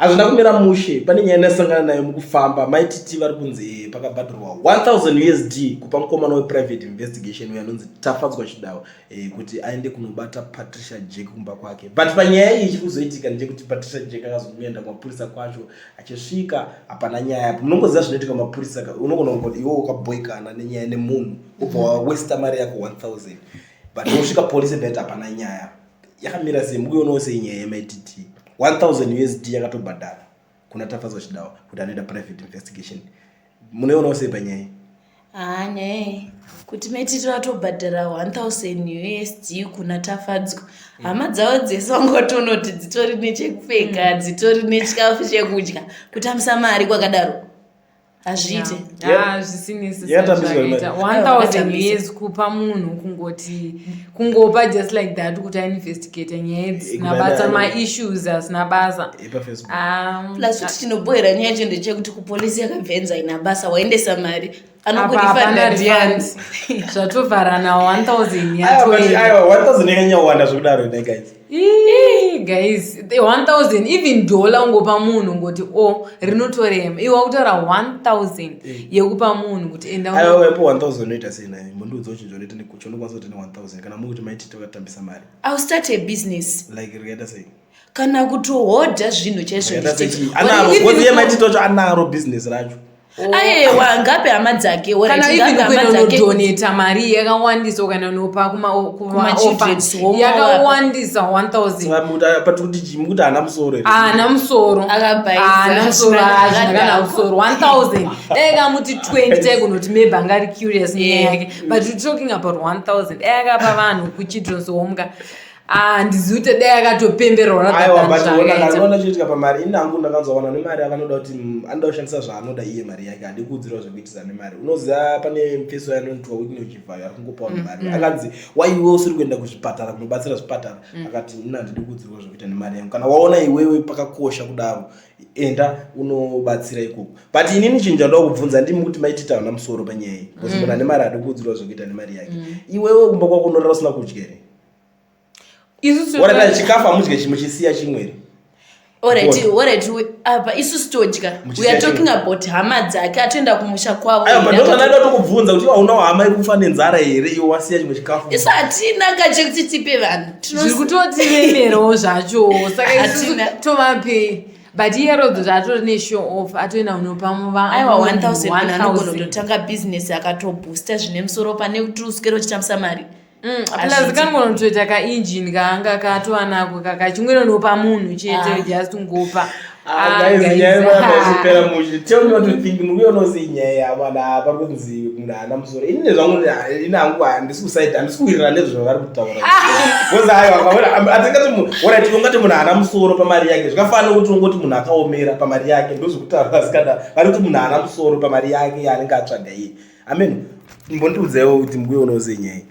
Hazvina kumira mushe. Pane nyaya ndasangana nayo mukufamba. MaiTT vari kunzi pakabhadharwa 1000 USD kupa mukomana weprivate investigation uyo anonzi Tafadzwa Chidawa kuti aende kunobata Patricia Jack kumba kwake. But panyaya iyi chiri kuzoitika ndechekuti Patricia Jack akazoenda kumapurisa kwacho, achisvika hapana nyaya apo. Munongoziva zvinoitika kumapurisa ka, unogona kungoti iwe wakaboikana nenyaya nemunhu wobva wawesta mari yako 1000, but wosvika police bet hapana nyaya. Yakamira sei? Mukuionawo sei nyaya yemaITT? 1000 USD yakatobhadhara kuna Tafadzwa Chidawa kuti anoita private investigation. Munoionawo sei panyaya iyi? Haa, nyaya iyi kuti maititi vatobhadhara 1000 USD kuna Tafadzwa, hama dzavo dzese vangotonoti dzitori nechekupfeka, dzitori nechikafu chekudya. Kutambisa mari kwakadaro hazviite. Zvisinesi. Yakatambiswa mari. 1000 US kupa munhu, kungoti kungopa just like that kuti ainvestigate nyaya dzisina basa, maissues asina basa. PaFacebook. Plus kuti chinobhohera nyaya yacho ndechekuti kupolisi yakabvenza ina basa, waendesa mari, Apa anokurifanda hapana ndiani? Refund, zvatovharana 1000 Aiwa, but yatoenda. Aiwa, 1000 yakanyawanda zvekudaro ine, guys? Ii, guys, the 1000, even dollar ungopa munhu ungoti o rinotorema. Iwe wakutaura 1000 yekupa munhu kuti enda. Aiwa, wepo 1000 unoita sei naye? Mundiudza uchinji unoita nekuchi unokwanisa kuti ne 1000 kana muri kuti maititi vakatambisa mari. I'll start a business. Like rikaita sei? Kana kutohodha zvinhu chaizvo. Rikaita sei? Ndichiti- Anaro Even because iye maititi wacho anaro business racho. Aiwa, ngape hama dzake. Kana alright, even ngape hama kuenda dzake. unodonata mari yakawandisa, ukaenda unopa Kuma-children's home. yakawandisa 1000. But kuti chii, mukuti haana musoro here? Haana musoro. Akabhaisa. Haana musoro. Hazvina Hazvina kana kana musoro. 1000, dai kamuti 20 taigonoti maybe angari curious nenyaya yake, but we're talking about 1000. Dai akapa vanhu kuchildren's home ka. Ah, handizivi kuti dai akatopemberwa. Aiwa, but ona kana chiitika pamari, ini hangu ndakanzwa vanhu vane mari avanoda kuti anoda kushandisa zvaanoda iye mari yake, hadi kuudzirwa zvekuitisa nemari. Unoziva pane mufeso yanonitwa Wicknell Chivayo ari kungopa vanhu mari, akanzi waiwe usiri kuenda kuzvipatara kunobatsira zvipatara, akati ini handidi kuudzirwa zvekuita nemari yangu. Kana waona iwewe pakakosha kudaro, enda unobatsira ikoko. But inini chinhu chandoda kubvunza ndimi kuti maitita hauna musoro panyaya iyi, because munhu ane mari hadi kuudzirwa zvekuita nemari yake. Iwewe kumba kwako unorara usina kudya here? Isusu Warata chikafu hamudye chimwe chisiya chimwe here? Alright, apa isusu todya. We Muchisiya are talking chimwe. about hama dzake, atoenda kumusha kwavo. Aiwa, but ndozvandada tokubvunza kuti iwe hauna hama iri kufa nenzara here, iwe wasiya chimwe chikafu? Isu hatina kachekuti tipe vanhu. Zviri kutotiremerawo zvacho, saka isusu Hatina. tovapei? But iye rodzo zvatori neshow off, atoenda unopa Aiwa, 1000 munhu anogona kutotanga bhizinesi akatoboosta zvine musoro pane kuti uswere uchitambisa mari. Plus Hazviiti. kanogona kutoita kainjini kaanga katova nako kakachimwene unopa munhu chete, Ah. just ngopa. Ah, Ah, guys, guys, nyaya ah. ipaisipera mushe. Tell me what you think. Mukuionawo sei nyaya yavana pari kunzi munhu haana musoro? Ini nezvangu, ini hangu handisi kusaida, handisi kuwirirana nezvavari kutaura, because aiwa, akaona atingati, alright, ungati munhu haana musoro pamari yake, zvakafanana nekuti ungoti munhu akaomera pamari yake. Ndozvekutaura, asikana vari kuti munhu haana musoro pamari yake yaanenge atsvaga iye. Amen. Mbondiudzaiwo kuti mukuionawo sei nyaya iyi.